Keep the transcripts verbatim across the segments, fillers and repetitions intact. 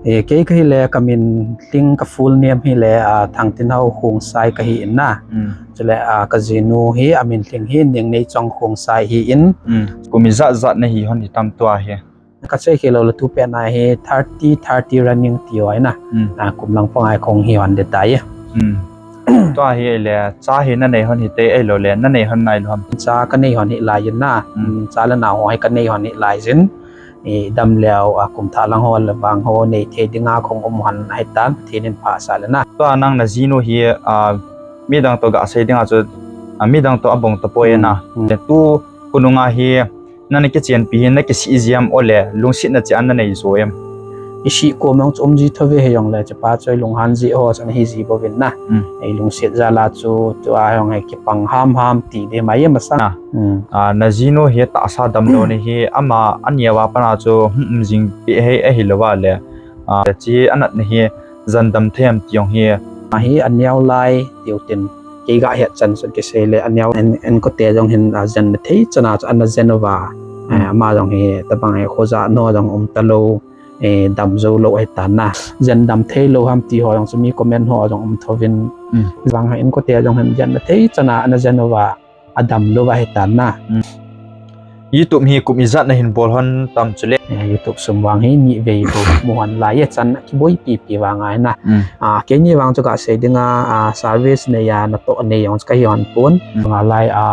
E, kei kahi le, ka min lhing, ka full name hi le, a, Thangtinhao Khongsai kahi in na. Mm. Chule, a, ka jinu hi, a min lhing hi Nengneijong Khongsai hi in. Mm. Kum ijat jat na hi hon hitam tua hi? Ka sei kei lou le tu pet na hi thirty, thirty running ti ho hi na. Mm. A, kum lang pang a kong hi hon de tai. Mm. Tua hi le, cha hi na nei hon hi te ei lou le, na nei hon nai lou ham? Cha ka nei hon hi lai in na. Mm. Mm, cha le nao ho hi ka nei hon hi lai jin. I dam leo, a, kum thah lang ho le vang ho nei thei dinga kong um hon ahi tan, Pathen in phasah le na. Tua nang na jinu hi, a, midang to ga sei dinga chu, a, midang to abong to poi na. Mm, mm. Le tu khonung a hi, na na kichenpi hi, na kisih ji em ole, lungsetna chi an na nei jo em? I sih kom jong chu um ji thou ve, hijong le, chapa chu ei lunghan ji ho, chu ana hi ji bouvin na. Mm. Ei lungset jal a chu, tua jong hi kipang ham ham ti ding mai em asa. Na. Mm. A, na jinu hi tahsa damlou ni hi, ama a neo a pat a chu, hmm, um jing pi hi ahi lou va le. A, chi anat ni hi, jen dam thei em ti jong hi. A hi a neo lai, tiu tin. Kei ga het chan sun kisei le, a neo en, en kote jong hin, a, jen na thei chan a chu ana jen uva. Mm. Eh, ama jong hi, tabang hi, khoja no jong um talou, eh, dam jou lou ahi tan na. Jen dam thei lou ham ti ho jong chu mi comment ho jong um thouvin. Mm. Vang hi en kote jong hin jen na thei chan a ana jen uva. A dam lou va ahi tan na. Mm. YouTube hi kum ijat na hin bol hon tam chule? Eh, YouTube sum vang hi ni vei bou mu hon lai e, chan kiboipi pi vang ahi na. Mm. A, keini vang chu ka sei dinga, a, service nei a natoh nei jong chu kahi hon pon. Mm. Vang a lai a,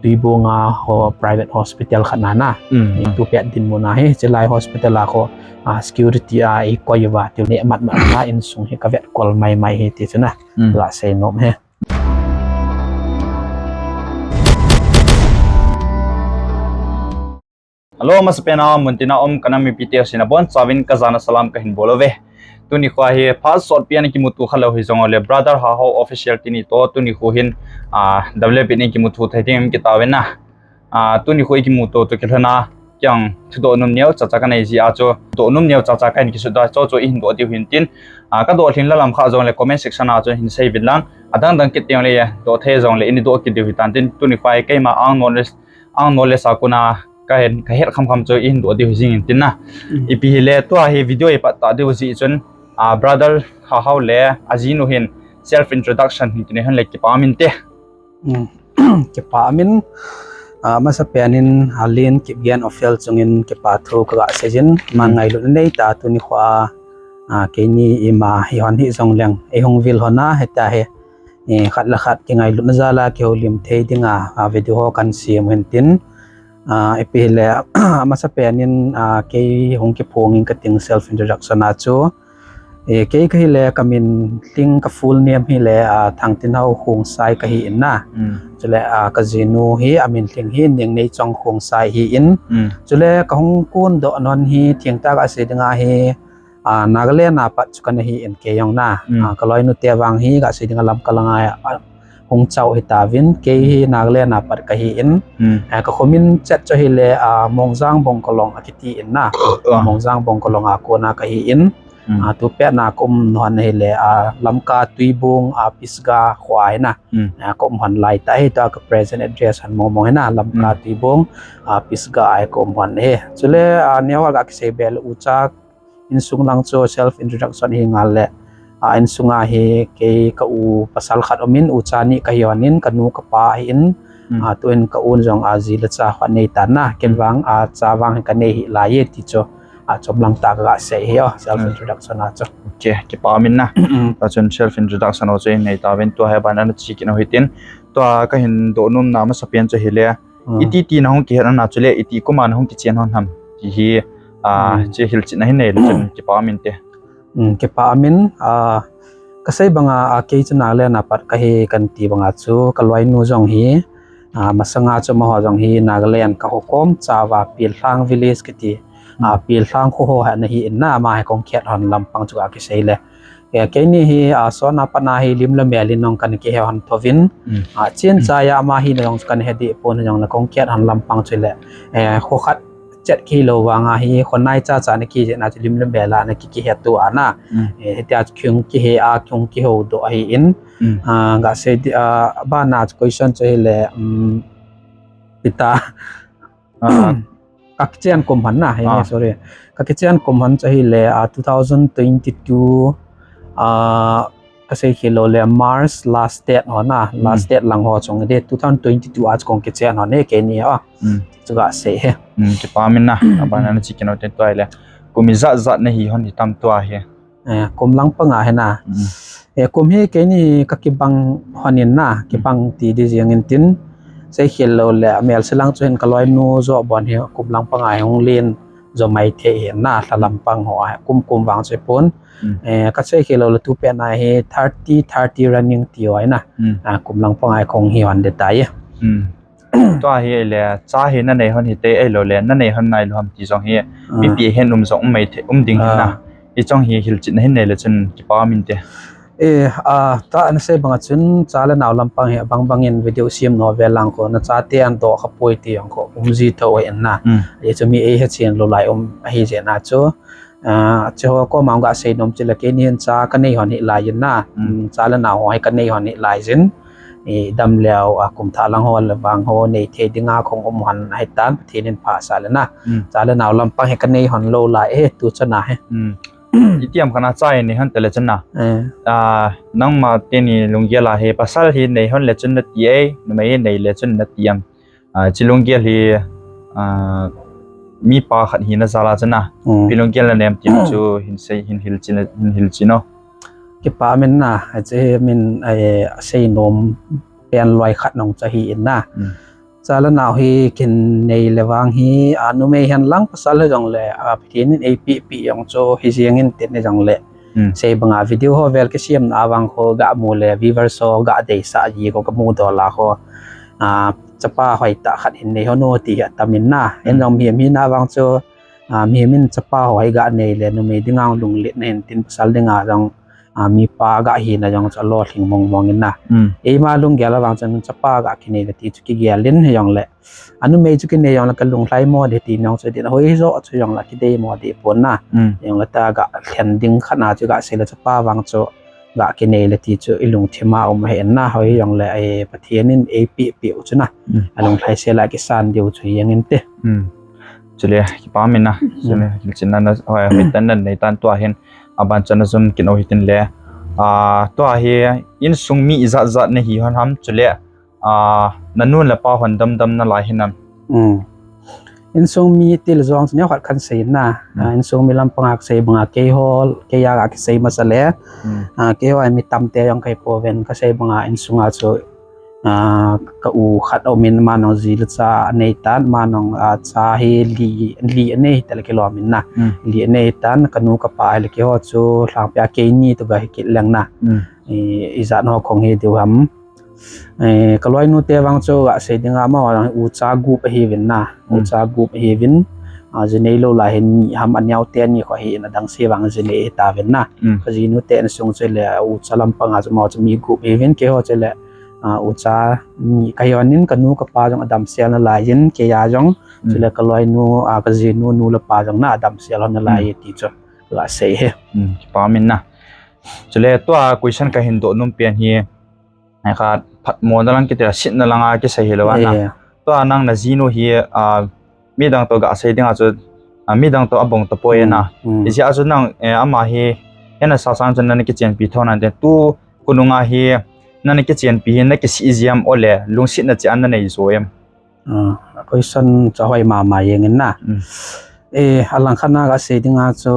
Tuibong a ho private hospital khat na na. Mm. Eh, tu pet dinmun a hi, chulai hospital a ho, a, security a i koi uva, tiu ne mat mat na insung hi ka vet kol mai mai hi ti chu na. Mm. Ka sei nom hi. Hello, masapen a muntina um ka nam mipite ho sina bon chauvin ka jana salam ka hin bol uve. Tuni kho hi phat sotpi a kimuto kha lou hijong le Brother Hahao Official tini to tuni kho hin, a, dam le bit in kimuto thei ding in kitao ve na. A, tuni kho i kimuto to kilhon a, kei jong thudoh nom neo chacha ka nei ji a chu, doh nom neo chacha ka hin kisuda chu chu i hin doh diu hin tin. A, ka doh lhing la lam kha jong le comment section a chu hin sei uvin lang. Adang dang kit teng le doh thei jong le i ni doh kit diu hi tan tin. Tuni kho hi keima ang knowledge, ang knowledge a kona ka hin, ka het kham kham chu i hin doh diu hi jing in tin na. Mm. Ipi hi le tua hi video i pat ta diu ji chun, a, Brother Hahao le a jinu hin self introduction hin ti ne hon le kipa min te. Mm. Kipa min, a, masapen in, a, Len Kipgen Official chungin kipa thu ka ga sei jin, man, mm, ngailutna nei ta tuni kho a, a, keini ima hi hon hi jong leng, ei hung vil hon a, hita hi, e, khat le khat kingailutna jal a kihoulim thei dinga, a, video ho kan sem hin tin, a, ipi le, masapen in, a, kei hung kiphong in ka ting self introduction a chu, E, kei kahi le, ka min lhing, ka full name hi le, a, Thangtinhao Khongsai kahi in na. Mm. Chule, a, ka jinu hi, a min lhing hi Nengneijong Khongsai hi in. Mm. Chule, ka hung kon doh non hi, thengtah ga sei dinga hi, a, Nagaland a pat chu kana hi in kei jong na. Mm. A, ka loinu te vang hi, ga sei dinga Lamka lang a, a, hung chau hi tauvin, kei hi Nagaland a pat kahi in. Mm. A, ka khomin chet chu hi le, a, Mongjang Bongkolong a kiti in na. Ah. Mongjang Bongkolong a kona kahi in. Mm. A, tu pet na ka um hon hi le, a, Lamka Tuibong, a, Pisgah kho a hi na. Mm. A, ka um hon lai ta hi tua ka present address hon mong mong hi na, Lamka, mm, Tuibong, a, Pisgah a ka um hon hi. Chule, a, neo a ga kisei be le ucha insung lang chu self introduction hi ngal le. A, insung a hi kei ka u pasal khat um in, ucha ni kahi hon in, ka nu ka pa hi in, mm, a, tu in ka un jong a ji le cha khat nei tan na, ken, mm, vang, a, cha vang hi ka nei hi lai e ti chu. A, chom lang ta ka ga sei hi o, self, mm, introduction a chu. Okay, kipa min na. Mm. Ta chun self introduction ho chu i nei tauvin tua hi ban ana chi kit u hitin. Tua ka hin doh nom na masapen chu hi le. Mm. Iti ti na hung kihet na chu le, iti kum a na hung kichen hon ham. Ti hi, a, mm, chi hilchetna hi nei le chun kipa min te. Mm, kipa min, a, ka sei banga, a, kei chu Nagaland a pat kahi kan ti banga chu ka loinu jong hi, a, masanga chu amaho jong hi Nagaland ka ho kom chauva Pilhang village kiti, a, mm, Pilhang kho ho hi ana hi in na, ama hi kong khet hon lampang chu ka kisei le. E, keini hi, a, sona pat na hi lim le mel in jong kan kihe hon thouvin, mm, a, chin, mm, chai a ama hina jong chu kan he deh pon jong le kong khet hon lampang chu le, e, kho khat chet kilou vang a hi, kho nai cha cha na kijeh na chu lim le mel a na ki, kihe tou a na. Mm. E, hitia chu kihung kihe a, kihung kihou doh ahi in. Mm. A, ga sei di, a, bana chu question chu hi le, um, pita. A, Ka kichen kum hon na, he, ah, sorry. Ka kichen kum hon chu ahile, ah, two thousand twenty-two, ah, ka seikhel lou le March last date ho na, last, hmm, date lang ho chung de, two thousand twenty-two a chu kong kichen hon e, keini a. Hmm. Chu ga sei e. Hmm, kipa min na, aban na chi kino te tua le. Kum ijat jat na hi hon hitam tua hi. Eh, kum lang panga hi na. Mm. Eh, kum hi keini ka kibang hon in na, kibang ti di jeng in tin. Seikhel lou le, amel se lang chu hin ka loinu jo bon hi kum lang panga hi hung len jo mai thei hi na, lha lam pang ho a, kum kum vang chu pon. Mm. Eh, ka seikhel lou le tu pen a hi thirty, thirty running ti ho hi na. Mm. Ah, kum lang panga hi kong hi hon de tai. Mm. Tua hi le, cha hi na nei hon hite, ahilou le, na nei hon nai lou ham ti jong hi, ah, mipi hin um jong um mai thei, um ding hin na. Ah. Hichong hi hilchetna hin nei le chun kipa min te. Eh, ah, tua na sei banga chun, cha le nao lampang hi, bang bang in video sem nom ve lang kho, na chate an doh kha poi ti jong kho, um ji tho hin na. Hmm. Hichu mi ei hechen lou lai um, ahi jeh na chu. Ah, chu ho koma ga sei nom chu le keini hin cha ka nei hon hi lai in na. Hmm. Hmm, cha le nao ho hi ka nei hon hi lai jin. I dam leu a kum thah lang ho le vang ho nei thei dinga kong um hon ahi tan, Pathen in phasah le na. Hmm. Cha le nao lampang hi ka nei hon lou lai e, tu chan a hi. Hmm. Iti ham kana cha nei hon te le chan na. Eh. Ah, nangma teni lunggel a hi pasal hi nei hon le chun na ti e, numei hi nei le chun na ti am. Ah, chi lunggel hi, ah, mipa khat hina jal a chun na. Mm. Ipi lunggel na nei am ti chu hin sei, hin hilchen, hin hilchen o. Kipa min na, ache min, eh, sei nom pen loi khat nong cha hi in na. Mm. Cha le nao hi kin nei le vang hi, ah, numei hen lang pasal hi jong le, ah, Pathen in ei pi pi jong chu hi jeng in tin hi jong le. Hmm. Sei banga video ho vel kisem na vang kho ga mu le viewers ho ga deisah ji kho ka mu doh la kho. Ah, chapa hoi tah khat hin nei hon o ti hi atam in na. Hin, hmm, jong mihem hina vang chu, ah, mihem in chapa ho hi ga nei le numei dinga lunglet na hin tin pasal dinga jong, ah, mipa ga hina jong chu alolhing mong mong in na. Hmm. Eima lunggel a vang chun chapa ga kinei le ti chu kigel in hi jong le. Anumei chu kinei jong le ka lunglhai mo de ti nong chu din hoi jo chu jong le kidei mo de pon na. Mm. Jong le ta ga lhen ding khat na chu ga sei le chapa vang chu ga kinei le ti chu i lungthim a um ahi na hoi jong le, eh, Pathen in ei pi pi u chu na. Mm. Alunglhai se la kisan diu chu jeng in te. Mm. Chule kipa min na. Mm. Chule hilchen na na hoi, hoi tan na nei tan tua hin aban chan na jum kin o hitin le. Ah, tua hi insung mi ijat jat na hi hon ham chule. Ah, na nu le pa hon dam dam na lai hinam? Mm. Insung mi til jong chu neo khat khan sei na. Mm. Ah, insung mi lampang a ka sei banga keiho, kei a ka kisei masa le. Mm. Ah, keiho a mi tamte jong ka hi poven ka sei banga insung a chu, ah, ka u khat um in ama nong ji le cha anei tan, ama nong, ah, cha hi li, li anei ta le kilom in na. Mm. Li anei tan, ka nu ka pa hi le keiho chu lhangpi a keini tu ga hi kit leng na. Mm. I, ijat ho kong hi diu ham. Eh, ka loinu te vang chu ga sei dinga ama vang ucha gup ahi vin na. Mm. Ucha gup ahi vin. Ah, ji nei lou lai hin ham aneo te ni kho hi in adang se vang ji nei ta vin na. Mm. Ka jinu te insung chu le ucha lampang a chu ama chu mi gup ahi vin keiho chu le, ah, ucha ni ka hi hon in ka nu ka pa jong adam sel na lai in kei a jong. Mm. Chu le ka loinu, ah, ka jinu nu le pa jong na adam sel hon na lai, mm, ti chu ga sei e. Mm, kipa min na. Chule tua question ka hin doh nom pen hi. Ai kha phatmo na lang kiti a sitna lang a kisei hilou a na. Eh. Tua nang na jinu hi, ah, midang to ga sei dinga chu, ah, midang to abang to poi na. Mm, mm. Ijeh a chu nang, eh, ama hi, hena sa sang chun na na kichenpi tho nan te tu khonung a hi, na na kichenpi hi na kisih jiem o le, lungsetna chi an na nei jo em? Ah, question chu ahoi mama jeng in na. Mm. Eh, alang khat na ga sei dinga chu,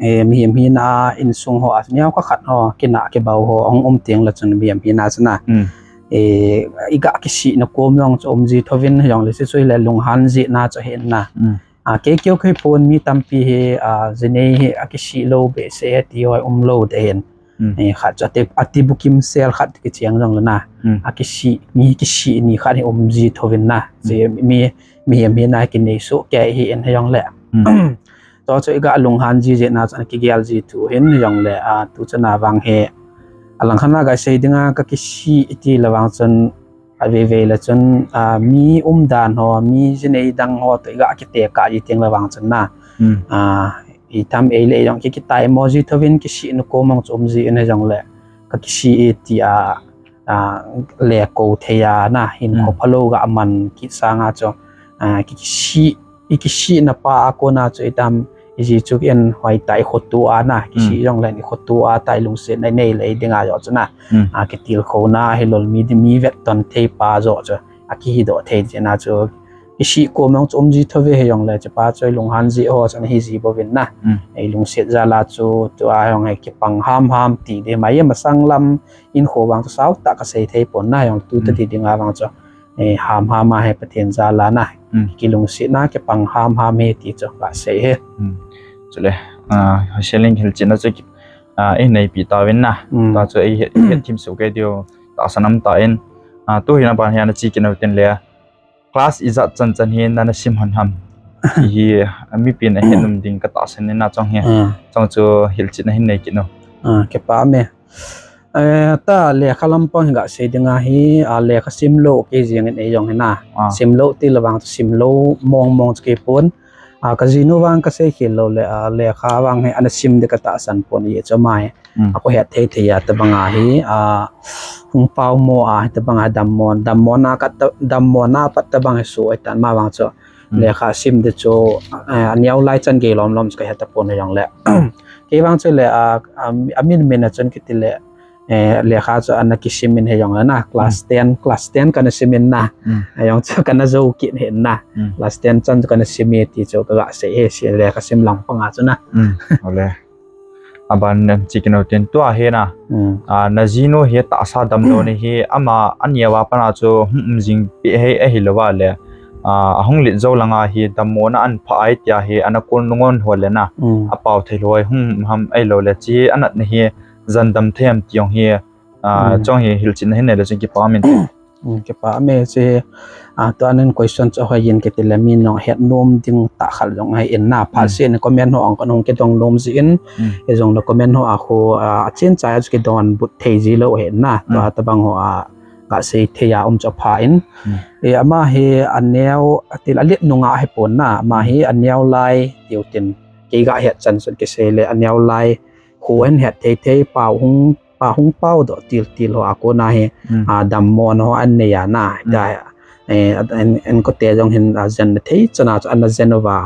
eh, mihem hina insung ho a neo kha khat ho, kina kibau ho, hung um teng le chun mihem hina chu na. Mm. Eh, i ga kisih na kom jong chu um ji tho vin jong le si chu le lunghan ji na chu hin na. Mm. Ah, kei keu kei pon mi tampi hi, ah, ji nei hi a kisih lou behseh e ti ho um lou de hin. Mm. Eh, khat chu ati, ati bukim sel khat kicheng jong le na. Mm. A kisih, mi kisih ni khat hi um ji tho vin na. Mm. Ji mi, mihem hina kinei soh kei hi in hi jong le. Mm. Tua chu i ga lunghan ji jeh na chun kigel ji thu hin jong le, ah, tu chana vang hi. Alang khat na ga sei dinga ka kisih i ti le vang chun, a vei vei le chun, ah, mi umdan ho, mi ji nei dang ho to i ga kitekah ji teng le vang chun na. Mm. Ah, i tham ei le ei jong ki, kitai mo ji tho vin kisih na kom mong chu um ji in hi jong le. Ka kisih i ti a, ah, le ko thei a na, hin, mm, kho phalou ga man kit sang a chu, ah, ki, kisih i kisihna pa a kona chu itam, i ji chu en hoitah i khoto a na, kisih jong le i khoto a tah i lungsetna i nei le i dinga jo chu na. A kitilkhouna hilou mi di mi vetton thei pa jo chu a kihidoh thei jeh na chu kisih kom jong chu um ji thou ve, hijong le chu pa chu i lunghan ji ho chu ana hi ji bouvin na. I lungset jal a chu tua jong hi kipang hamham ti di mai masang lam in kho vang chu sao tah ka sei thei pon na, jong tu ta ti dinga vang chu ham ham a hi Pathen jal a na. Kilungset na kipang hamham hi ti chu ka sei hi. Chule, a, Hoisel in hilchetna chu ki, a, i neipi tauvin na. Ta chu i het, het thim sou kei diu tahsan um tan. A, tu hin aban hi ana chi kit nau tin le. Class ijat chan chan hi nana sim hon ham. Hi, a, mipin ahet nom ding ka tahsan in na chong hi. Chong chu hilchetna hin nei kit nau. A, kipa me. Eh, ta lekha lampang hi ga sei dinga hi, a, lekha sim lou kei jeng in ei jong hi na. Sim lou ti le vang chu sim lou mong mong chu kei pon. A, ka jinu vang ka sei khel lou le, a, lekha vang hi ana sim di ka tahsan pon i chu mai. A ko het thei thei a tabang a hi, a, hung pao mo a hi tabang a dammo, dammo na ka ta, dammo na pat tabang hi su ai tan ma vang chu. Lekha sim di chu, a, a neo lai chan gei lom lom chu ka het ta pon jong le. Kei vang chu le, a, a, a min min a chun kiti le, eh, lekha chu ana kisim in hijong le na, class ten, class ten kana sim in na. Hijong chu kana jou kit hin na. Class ten chan chu kana sim e ti chu ka ga sei hi si lekha sim lang panga chu na. Ole. Aban nan chi kit nau tin tua hi na. A, na jinu hi tahsa damlou ni hi ama a neo a pat a chu hung um jing pi hi ahilou va le. A, ahung lit jou langa hi dammo na an pha ai tia hi ana kon ngon ho le na. A pao thei lou hung ham ahilou le chi anat ni hi jan dam thei am ti jong hi, a, chong hi hilchetna hin nei le chun kipa min. Kipa me chi, a, tua nan question chu hoi in kiti le min jong het nom ding tah khal jong hi in na. Phat si in comment ho ang kan hung kidong nom ji in, hijong le comment ho a khu, a, a chin chai chu kidon but thei ji lou hi in na. Tua tabang ho a ga sei thei a um chu pha in. E, ama hi a neo, a til a lit nunga hi pon na, ama hi a neo lai tiu tin kei ga het chan chun kisei le a neo lai khu an het thei thei pao hung pa hung pao doh til til ho a kona hi, a, dammo na ho an nei a na, ta, eh, an, an kote jong hin, a, jen na thei chan a chu ana jen uva,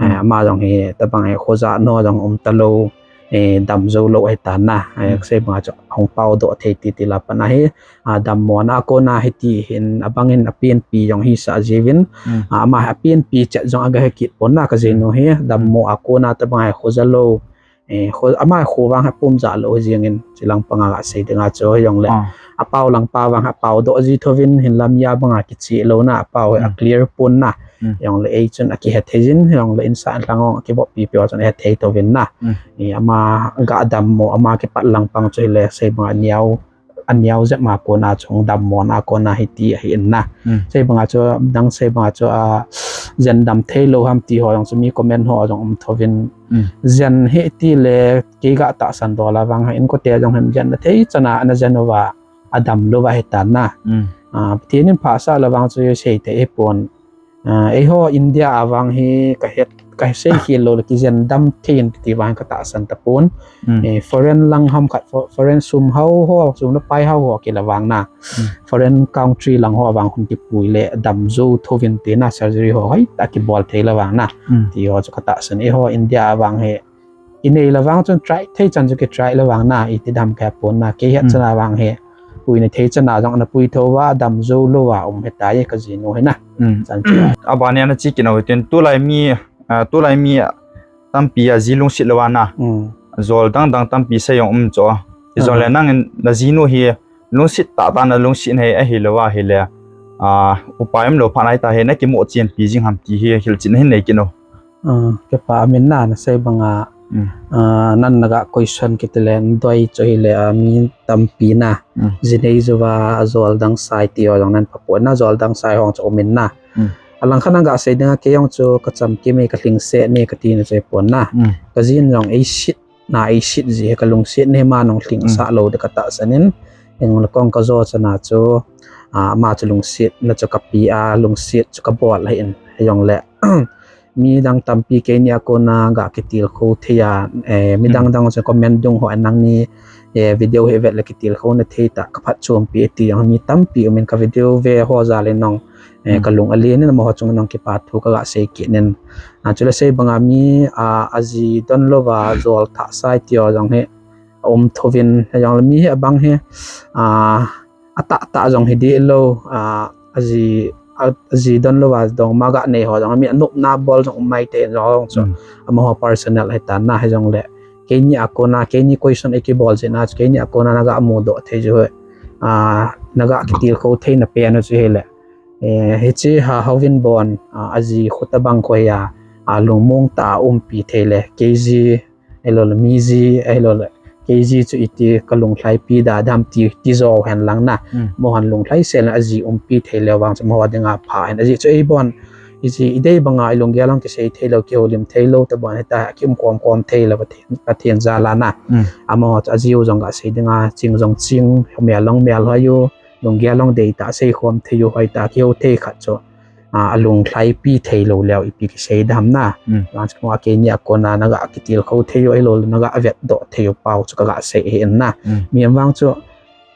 eh, ama jong hi tabang, eh, khoja no jong um ta lou, eh, dam jou lou hi ta na, eh, sei banga chu hung pao doh thei ti ti la pat na hi, a, dammo na kona hi ti hin abang in a pian pi jong hi sa jiuvin, a, ama a pian pi chet jong aga he kit pon na ka jinu hi, dammo a kona tabang hi khoja lou, Eh, kho, ama kho vang ha pum ja lou jing in, chilang panga ga sei dinga chu jong le. A pao lang pa vang ha pao doh ji thovin hin lam ya banga kichi lou na, a pao a clear pon na. Jong le ei chun a kihe thei jin, jong le insa lang ong a kibop pi pi chun a he thei thovin na. Eh, ama ga dammo, ama kipat lang pang chu le sei banga niau, a niau jep ma kona chung dammo na kona hi ti ahi in na. Sei banga chu, dang sei banga chu a jen dam thei lou ham ti ho jong chu mi comment ho jong um thovin. Jen hi ti le kei ga tahsan doh la vang ha in kote jong hin jen na thei chan a ana jen uva a dam lou va hi ta na. A, Pathen in phasah la vang chu sei thei hi pon. A, eiho India a vang hi ka het, ka sei khel lou le kijen dam thei in ti vang ka tahsan ta pon. Eh, foreign lang ham khat, fo-, foreign sum hao ho, sum na pai hao ho kila vang na. Foreign country lang ho vang hun kipui le dam jou thovin ti na surgery ho hoi ta kibol thei la vang na. Ti ho chu ka tahsan eiho India a vang hi. I nei la vang chun try thei chan chu ki try la vang na, i ti dam ka pon na, kei het chan a vang hi. Pui na thei chan a jong na pui tho va, dam jou lou va, um he ta ye ka jinu hi na. Chan chu. A ban ya na chi ki na tin tu lai mi, a, tu lai mi, a, tampi a ji lungsit lou va na. Jol dang dang tampi sei jong um chu. Ti jong le nang in na jinu hi lungsit tah tah na lungsit nei ahi lou va hi le. A, upai um lou pha nai ta hi na kimo chian pi jing ham ti hi hilchin hin nei ki no. A, kipa min na, na sei banga, a, nan na ga question kiti le, doi chu hi le, a, mi tampi na, ji nei jou va, jol dang sai ti ho jong nan pha pon na, jol dang sai ho chu um in na. A lang khat nan ga sei dinga kei jong chu ka chamkim e, ka lhingset e ka ti na chu hi pon na. Ka jin jong ei sit na, ei sit ji he ka lungset ne ma nong lhing sa lou de ka tahsan in. Eng le kong ka jo chan a chu, a, ama chu lungset na chu ka pi a, lungset chu ka bol ahi in. Jong le, mi dang tampi kei ni a kona ga kitilkhou thei a, eh, mi dang dang chu comment dung ho a nang ni, eh, video hi vet le kitilkhouna thei tah, ka phatchompi e ti jong mi tampi umin, ka video ve ho jal in jong, eh, ka lung alen in amaho chunga jong kipa thu ka ga sei kit in. Ah, chule sei banga mi, ah, aji don louva jol thah sa e ti ho jong hi aum thouvin, hijongle mi hi abang hi, ah, atah tah jong hi dih lou, ah, aji, a, aji don louva dongma ga nei ho jong, mi anopna bol jong um maithei in jong chu. Amaho personal ahitan na, hijongle keini a kona, keini question eikibol jeh na chu, keini a kona naga mudoh thei chu, ah, naga kitilkhou theina pen chu hile, eh, hiche ha Haovin Bon, ah, aji khu tobang khu hi a, ah, lungmong tah a umpi thei le, keiji, ahiloule miji, ahiloule keiji chu iti ka lunglhaipi da dam ti, ti jou hen lang na. Amahon lunglhaisel in aji umpi thei leu vang chu amaho dinga pha ahin. Ajeh chu eibon, hiche idei banga ilunggel jong kisei theilou, kihoulim theilou tobang hita, kium khom khom theilou, Pathen, Pathen jal a na. Amaho chu ajiu jong ga sei dinga, ching jong ching, mel jong mel hoi u, lunggel jong deitah a seikhom thei u, hoitah a kihou thei khat chu, ah, alunglhaipi theilou leu ipi kisei dam na. Vang chu keini a kona naga kitilkhou thei u, ahiloule naga vetdoh thei u pau chu kaga sei ahin na. Mihem vang chu,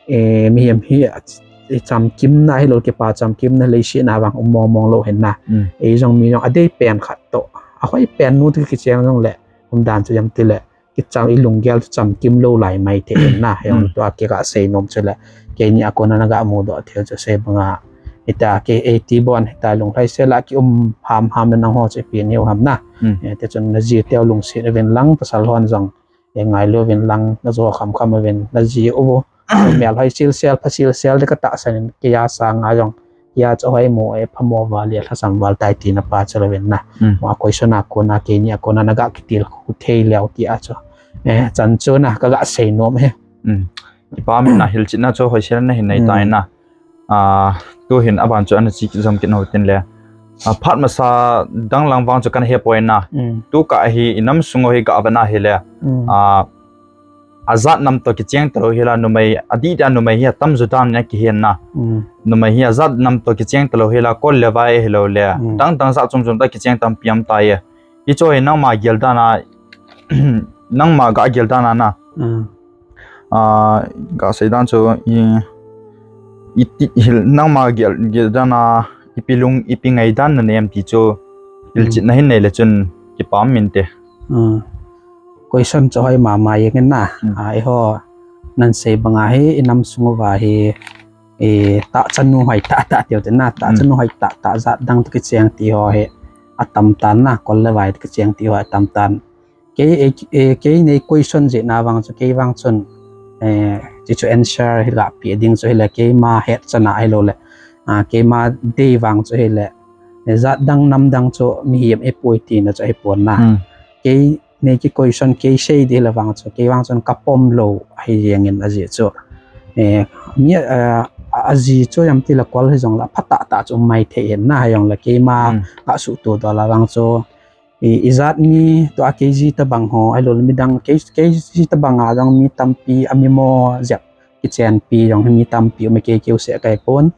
eh, mihem hi, eh, chamkimna ahilou, kipa chamkimna leiset a vang um mong mong lou ahin na. Eijong mi jong adei pen khat toh, ahoi pen nu toh kicheng jongle, umdan chu ipi ham itile, kicham, ilunggel chu chamkim lou lai maithei ahin na. Hijongle tua kiga sei nom chu le, keini a kona naga mudoh thei chu sei banga, hita kei eiti bon hita lunglhaisel a kium ham ham le nangho chu ipi neiu ham na. Eh, tichun naji teu lungset uvin lang, pasal hon jong, eh, ngailu uvin lang, najo kham kham uvin, naji u mel hoi silsel, pha silsel te katahsan in, keija sanga jong, keija chu hoimo, eh, phamo val, eh, lhasam val tai tina pa chu louvin na. Ama question a kona, keini a kona naga kitilkhou thei leu tia chu, eh, chan chu na kaga sei nom e. Kipa min na, hilchetna chu hoisel nahin nei tai na. Ah, tuhin aban chu ana che kit jom kit nau tin le. Ah, phat masa dang lang vang chu kana hepoi na. Tukah hi inam sung u hi gavena hile, ah, ajat nam toh kicheng talou hila, numei, adihtah a numei hi atamjo dan in akihen na. Numei hi ajat nam toh kicheng talou hila, kol le vai ahiloule, dang dang jat chom chom tah kicheng tampi um tai. Hichu hi nangma gel dan a, nangma ga gel dan a na. Ah, ga sei dan chu, i, iti, hil, nangma gel, gel dan a, ipi lung, ipi ngaidan nanei em ti chu, hilchetna hin nei le chun kipah um inte. Question chu hoi mama jeng in na. Ah, eiho, nan sei banga hi, inam sung uva hi, eh, tahchanu hoi tah tah tiu tin na, tahchanu hoi tah tah jat dang toh kicheng ti ho hi atam tan na, kol le vai toh kicheng ti ho atam tan. Kei, eh, eh, kei nei question jeh na vang chu, kei vang chun, eh, hichu answer hi ga pe ding chu hile, keima het chan a ahiloule, ah, keima dei vang chu hile, eh, jat dang nam dang chu mihem ahipoi tina chu ahipon na. Kei nei ki question, kei sei ding hile vang chu, kei vang chun kapom lou ahi jeng in ajeh chu, eh, mi, eh, aji chu ipi ham itile kol hijongle apha tah tah chu um maithei ahin na, hijongle keima ga suhto dol a vang chu, i, ijat mi tua keiji tobang ho, ahiloule midang, kei, keiji tobang a jong mi tampi, amimo jep kichenpi jong hi mi tampi um e, kei keu seh kahipon.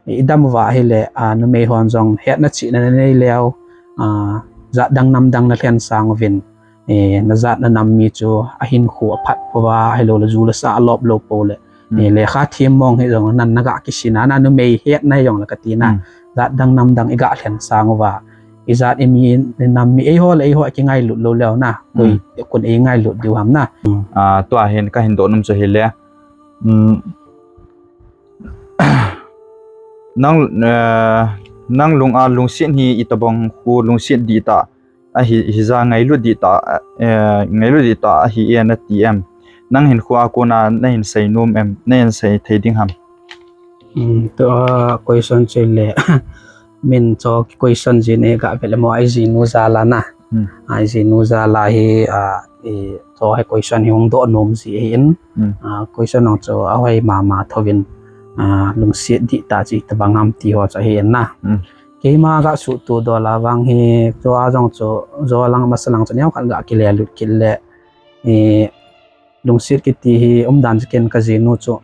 Idam uva ahile, ah, numei hon jong hetna chihna nanei leu, ah, jat dang nam dang nalhen sang uvin, eh, najat nanam mi chu ahinkho aphat pouva, ahiloule ju le sa alop lou pou le, eh, lekha them mong hijong nan naga kisin a na, numei hetna hijong le kati na. Jat dang nam dang iga lhen sang uva, ijat imi, inam mi, eiho le eiho kingailut lou leu na, koi kon eingailut diu ham na. Ah, tua hin kahin doh nom chu hile, nang, eh, nang lung a lungset hi itobang khu lungset dihtah ahi, hija ngailut dihtah, eh, ngailut dihtah ahi e nati em? Nang hinkho a kona nahin sei nom em, nahin sei thei ding ham? Tua question chu le, min chu question jin e, ga vet le mo, ijinu jal a na. Ijinu jal a hi, ah, i, chu hi question hi hung doh nom ji ahin. Ah, question jong chu ahoi mama thouvin, ah, lungset dihtah chu itobang ham ti ho chu ahin na. Keima ga suhto dol a vang hi, chua jong chu, jo lang masa lang chu neokhat ga kilelut kit le, eh, lungset kiti hi umdan chu ken kajinu chu,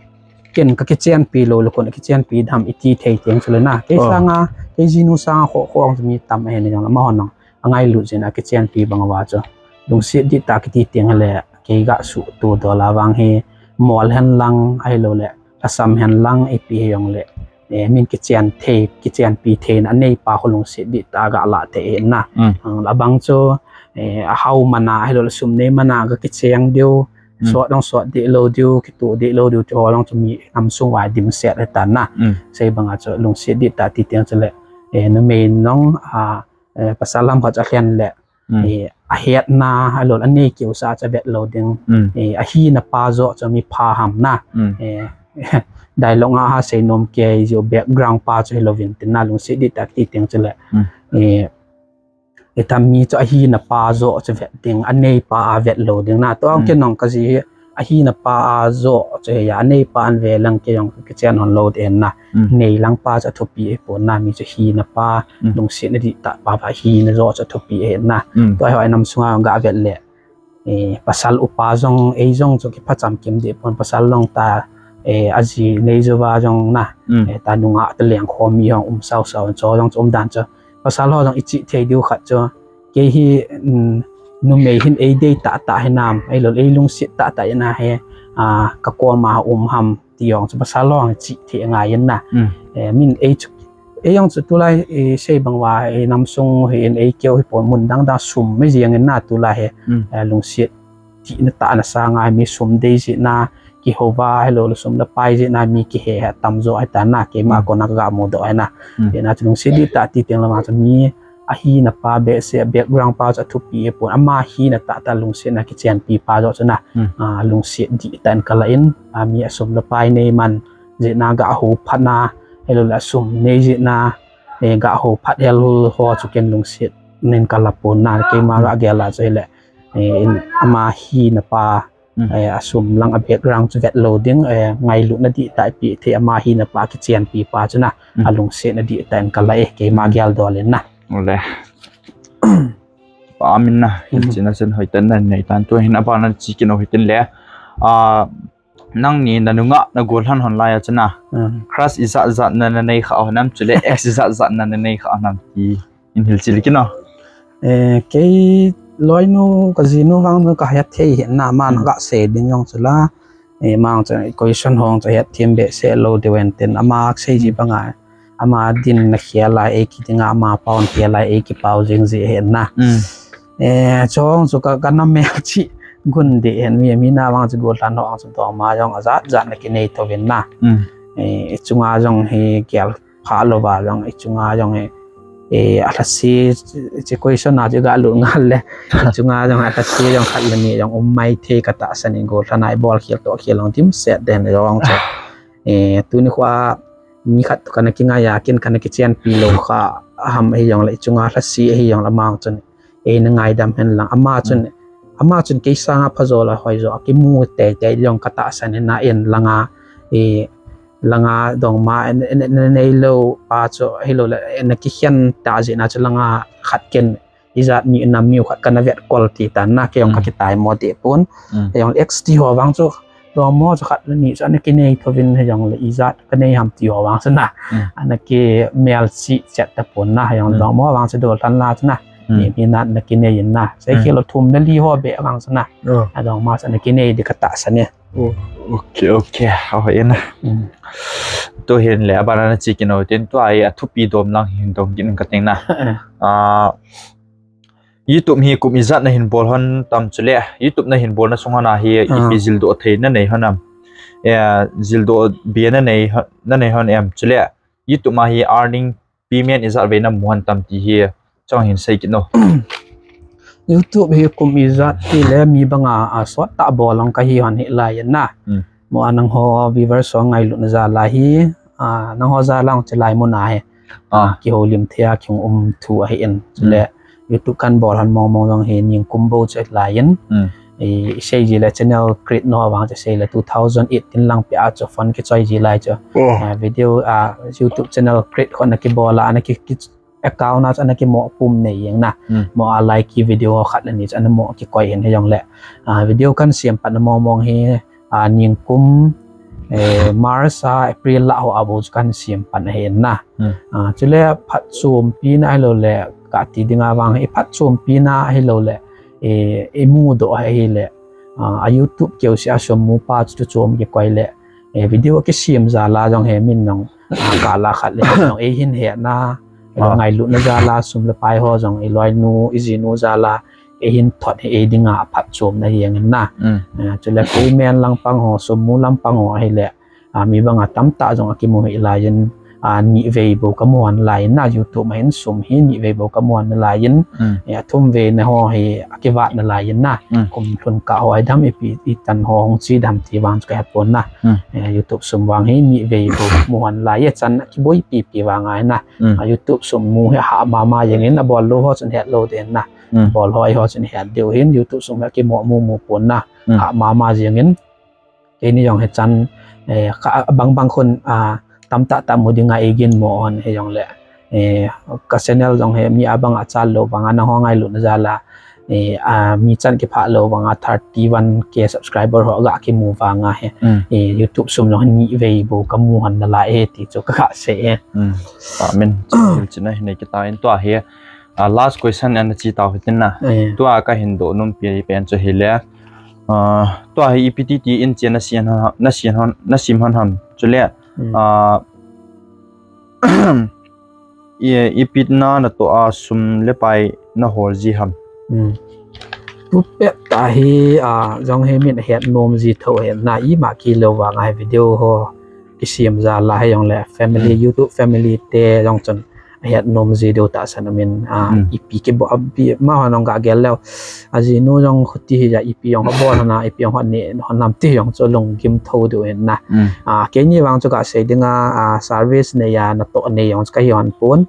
ken kakichenpi lou le kon akichenpi dam iti thei teng chule na. Kei sanga, kei jinu sanga kho, kho ang chu mi tam ahin jongle, amahon angailut jin a kichenpi bang uva chu, lungset dihtah kiti teng le, kei ga suhto dol a vang hi, mol hen lang, ahilou le, lhasam hen lang, ipi hijongle, eh, min kichen thei, kichenpi theina aneipa ho lungset dihtah a galah thei ahi na. Mm. Ah, abang chu, eh, ahao mana, ahilou le sum nei mana ga kicheng diu, mm, sot jong sot deh lou diu, kitoh deh lou diu, tiho jong chu mi nam sung uva dimset ahitan na. Mm. Sei banga chu lungset dihtah ti teng chule, eh, numei in jong, ah, eh, pasal lam khat chu alhen le, mm, eh, ahetna, ahilou le anei keu sa chu avet lou ding. Mm. Eh, ahina pa joh chu mi pha ham na. Mm. Eh, dialogue a ha sei nom kei jiu background pa chu hilou vin tin na lungset dihtah ti teng chule. Mm. Eh, Hitam mi chu ahina pa joh chu vet ding, aneipa a vet lou ding na. Tua, mm, kei nong kaji hi ahina pa a joh chu hia, aneipa an ve lang kei jong kichen hon lou ding na. Mm. Nei lang pa chu athupi ahipon na, mi chu hina pa, mm, lungsetna dihtah pa, pa hina joh chu athupi ahi na. Mm. Tua hi nam sunga jong ga vet le, eh, pasal upa jong, ei jong chu kipha chamkim deh pon, pasal jong ta, eh, aji nei jouva jong na, mm, eh, ta nungah ta lengkhom mi jong um sausau, chu jong chu umdan chu. Pasal ho jong ichih thei diu khat chu, kei hi, mm, numei hin ei dei tahtah hinam, ahilou le ei lungset tahtah in ahi, ah, kakoma um ham ti jong chu pasal ho jong ichih thei angai in na. Mm. Eh, min ei chu, ei jong chu tulai, eh, sei bang uva, eh, nam sung hi in ei keu hipon mun dang dang sum mi jeng in na tulai hi, mm, eh, lungset tina tahna sanga mi sum dei jehna, kihouva, ahilou le sum le pai jehna mi kihe hi atam jo ahitan na, keima, mm, kona kaga mudoh ahi na. Mm. Hijeh a chu lungset dihtah ti teng lama chu mi ahina pa behseh, background pa chu athupi ahipon, ama hina tahtah lungsetna kichenpi pa joh chu na, mm, ah, lungset dihtah in kalah in, ah, mi asum le pai nei man jehna ga hou phatna, ahilou le asum nei jehna, eh, ga hou phat hel ho chu ken lungset nin kalah pon na, keima, mm, ga gel a chu hile, eh, in ama hina pa, mm, eh, asum lang a background chu vet lou ding, eh, ngailutna dihtah ipi thei ama hina pa kichenpi pa chu na, mm, alungsetna dihtah in kalah e, keima, mm, gel dol in na. Ole. Pa min na, mm, hilchetna chen hoitah in nanei tan, tua hin abana chi kit u hitin le. Ah, nangni nanungah nagollhan hon laiya chu na, mm, crush ijat jat na nanei kha hon am, chule ex ijat jat na nanei kha hon am ti in hilchil kit o. Eh, kei loinu, kajinu vang chu kahet thei ahi na, aman, mm, aga sei ding jong chu la. Eh, amang chu question hong chu het them behseh lou diu hen tin, ama sei ji, mm, banga, ama dinna khel a ei kidinga, ama paona khel a ei kipao jing ji ahi na. Mm. Eh, chong chu ka, kana melchih gun ding hen, mi, mi na vang chu gollhan ho vang chu dongma jong ajat jat na kinei thouvin na. Mm. Eh, ichunga jong hi gel pha louva jong, ichunga jong hi, eh, alhase, hiche question a chu galut ngal le. Ichunga jong alhase jong khat le ni jong um maithei katahsan in, gollhan a ibol khel toh khel jong dimset den jong chu. Eh, tuni khoa mi khat toh kana kingai a, ken kana kichenpi lou kha ham ahi jongle, ichunga lhase ahi jongle, amang chun eina ngaidam hen lang. Ama chun, mm, ama chun kei sanga phajo le hoijo a kimu teitei jong katahsan in na, in langa, eh, langa dongma, en, en, en, neilou pa chu, ahilou le, en kikhen tah jeh na chu langa khat ken ijat mi, nam mi khat kana vetkol ti tan na, kei jong, mm, kakitaimo deh pon. Mm. Kei jong ex ti ho vang chu, dongmo chu khat le ni chu ana kinei thouvin, hijongle ijat kanei ham ti ho vang chu na. Mm. Ana kimelchih chet tapon na, hijong, mm, dongmo vang chu dollhan la chu na. Mm. Mi, mi na, na kinei in na. Sei, mm, khel lou thum le li ho beh vang chu na. Oh. Adongma chu ana kinei ding katahsan e. Oh, okay, okay. Ahoi na. Mm. Tua hin le, abana nachi kit u hitin, tua hi athupi dom lang hin dong kit ing kating na. Eh. Ah, YouTube hi kum ijat nahin bol hon tam, chule YouTube nahin bolna sung hon a hi, ah, ipi jildoh thei nanei hon am? Eh, jildoh bia nanei hon, nanei hon em? Chule YouTube a hi earning, payment ijat vei namu hon tam ti hi chong hin sei kit o. YouTube hi kum ijat ti le mi banga, a, sot tah bol jong kahi hon hilai in na. Hmm. Mo a nangho viewers ho ngailutna jal a hi, a, nangho jal a jong chulai mun a hi, a, ah, kihoulim thei a kihung um thu ahi in. Hmm. Chule YouTube kan bol hon mong mong jong hi ningkum bou chu hilai in. Hmm. I, isei ji le channel create na vang chu sei le two thousand eighteen lang peh a chu phone kichoi ji lai chu. Oh. A, video, a, YouTube channel create ho ana kibol a, ana ki, ki, account a chu ana kimoh pum nei jeng na. Hmm. Mo a lai ki video khat le ni chu ana mo kikoi hin hijongle, a, video kan siam patna mong mong hi, a, ningkum, eh, March a, April lah ho a bou chu kan siam pat ahi in na. Hmm. A, chule phatchompi na ahilou le, kati dinga vang hi phatchompi na ahilou le, eh, imudoh ahile, a, a YouTube keu si a sum mu pa chu chom kikoi le, eh, video kisem jal a jong he min jong, a, kala khat le jong ei hin he na, lo ngailutna jal a sum le pai ho jong ei loinu, ei jinu jal a ei hin thot hi ei dinga aphatchomna hi jeng in na. Eh, chule kei men lang pang ho, sum mu lam pang ho ahile, a, mi banga tamtah jong akimu hi lai in, a, nivei bou kamu hon lai in na, YouTube ma hin sum hi nivei bou kamu hon lai in, eh, athum vei na ho hi akivat na lai in na, kum lhun kah ho ai dam ipi itan ho hung chi dam ti vang chu kahe pon na. Eh, YouTube sum vang hi nivei bou kamu hon lai e, chan akiboipi pi vang ai na. A, YouTube sum mu hi ha mama jeng in, abol lou ho chun het lou den na. Bol ho, ei ho chun het diu hin, YouTube sum hi akimo mu mu pon na. Ha mama jeng in. Keini jong hi chan, eh, ka, bang bang khun, a, tamtah tah mu dinga ei ginmo hon hi jong le, eh, ka channel jong hi mi abang a chal lou vang a, nangho ngailutna jal a, eh, a, mi chan kiphah lou vang a thirty one K subscriber ho ga kimu vang a hi, eh, YouTube sum jong hi nivei bou kamu hon na lai e ti chu ka, ka sei e. Amen. Chil china hi nei kita in tua hi, a, last question ana chi tau hitin na. Tua kahin doh nom pi pen chu hile, a, tua hi ipi ti ti in chen na sian hon, na sian hon, na sim hon ham. Chule, a, i, ipi na natoh a sum le pai nahol ji ham. Tupet tah hi, a, jong hi min ahet nom ji tho hi na, ima kilou vang a hi video ho kisem jal a hi jong le family, YouTube family te jong chun ahet nom ji diu tahsan amin, a, ipi kibol, ipi ma hon jong ga gel leu. Ajinu jong khuti hi ja ipi jong abol hon a, ipi jong hon ne hon nam ti jong chu lunggim tho diu hin na. A, keini vang chu ga sei dinga, a, service nei a natoh nei jong chu kahi hon pon.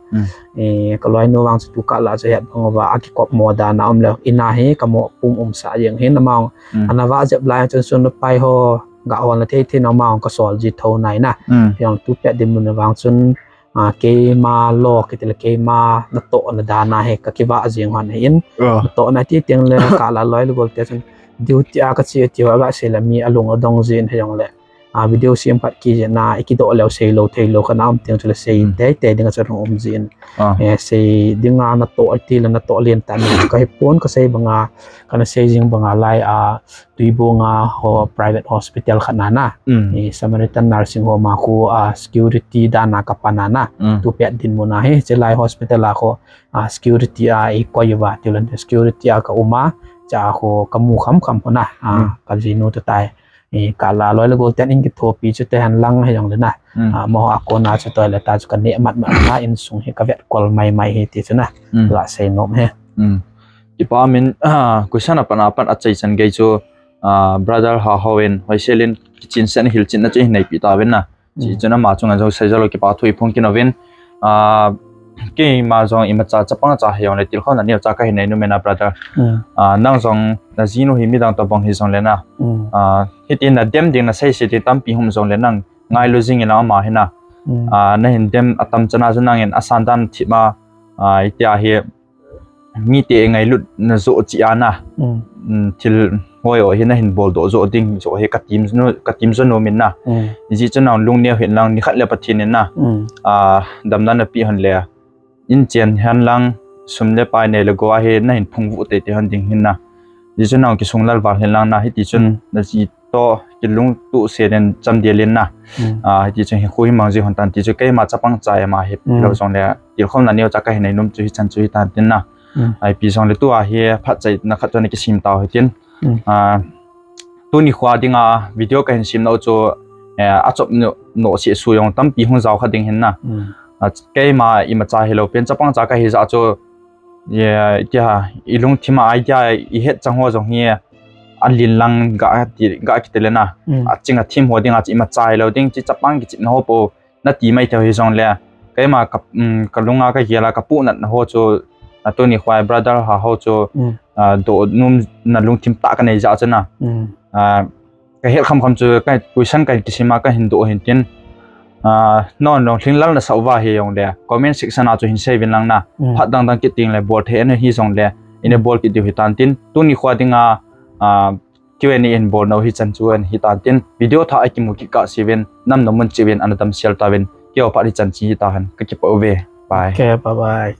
Eh, ka loinu vang chu tu kah la chu het bang uva akikop mo dan a um leu. Ina hi kamo pum umsah jeng hin amang. Ana vah jep lai chun sum le pai ho ga holna thei thei na amang kasol ji tho nai na. Jong tupet dinmun vang chun, a, keima lo kiti le keima natohna dan a hi kakivah jeng hon hi in. Natohna ti teng le kah la loi le gol te chun duty a kache ti ho ga sei le mi alung adong jin hi jong le. A, video sem phat kit jeh in a, i kidoh leu sei lou thei lou khat na um teng chule sei tei tei dinga chu hung um jin. Eh, sei dinga natoh ti le natoh len tah in kahi pon, kasei banga, kana sei jing banga lai a, Tuibong a ho private hospital khat na na. Eh, Samaritan Nursing Home a khu, a, security dan a kapan a na. Tupet dinmun a hi, chulai hospital a khu, a, security a eikoi uva, ti le security a ka um a, cha khu kamu kham kham khu na, a, kajinu tu tai. Eh, kah la loi le gol ten in kithopi chu te hen lang hi jong le na. A, mo a kona chu toilet a chu kaneh mat mat na, insung hi kavet kol mai mai hi ti chu na. Ga sei nom hi. Kipa min, a, question a pan a pan a chai chan gei chu, a, brother Hahao in, hoisel in, kichin sen hilchin na chu hin neipi tauvin na. Chi chun ama chunga jong sei jalo kipa thu iphong kit uvin. A, keima jong imacha chapang cha hi jong le tilkhouna neocha kahin nei nom in a brother. A, nang jong najinu hi midang tobang hi jong le na. A, hitin nadem ding nasei se ding tampi um jong le nang ngailu jing in ama hi na. A, nahin dem atam chan a chu nangin asan dan thip ma, a, itia hi mite ngailutna joh cheh a na. Thil hoi ho hi nahin boldoh joh ding joh hi katim jo nom in na. Hijeh chun nang lungneo hih in lang nikhat le Pathen in na, a, damna napeh hon le, in chen hen lang sum le pai nei le gou a hi nahin phungvuh teitei hon ding hin na. Hijeh chun nang kisung lalval hih in lang na, hiti chun naji toh kilungtoh sen in chamdel in na. A, hiti chun hi khu hi mang ji hon tan ti chu keima chapang cha ama hi lou jong le tilkhouna neocha kahin nei nom chu hichan chu hitan tin na. Ipi jong le tua hi phatchaina khat chu ana kisem tau hitin. A, tuni khoa dinga video kahin sem nau chu, eh, achop noh, noh seh su jong tampi hung jao kha ding hin na. A, keima imacha hilou pen chapang cha kahi jeh chu, itia ilungthim a idea ihet chang ho jong hi alen lang ga ti, ga kiti le na. Aching athim ho dinga chu imacha hilou ding, chi chapang kichepna ho po nati mai thei hi jong le. Keima ka, kalunga kagel a kapuhnatna ho chu, a, tuni khoa brother Hahao chu, a, doh nomna lungthim tah kanei jeh chu na. A, kahet kham kham chu ka question kahin kisem a kahin doh hin tin. A, non jong lhinglel nasah uva hi jong le comment section a chu hin sei uvin lang na. Phat dang dang kit teng le bol thei ana hi jong le ina bol kit diu hitan tin. Tuni khoa dinga, a, Q and A in bol nau hichan chu ana hitan tin. Video thah a kimu kit kah seuvin, nam nom un cheuvin, ana damsel tauvin. Keiho phat hichan chu hitahen, kakipah uve. Bye. Okay, bye bye.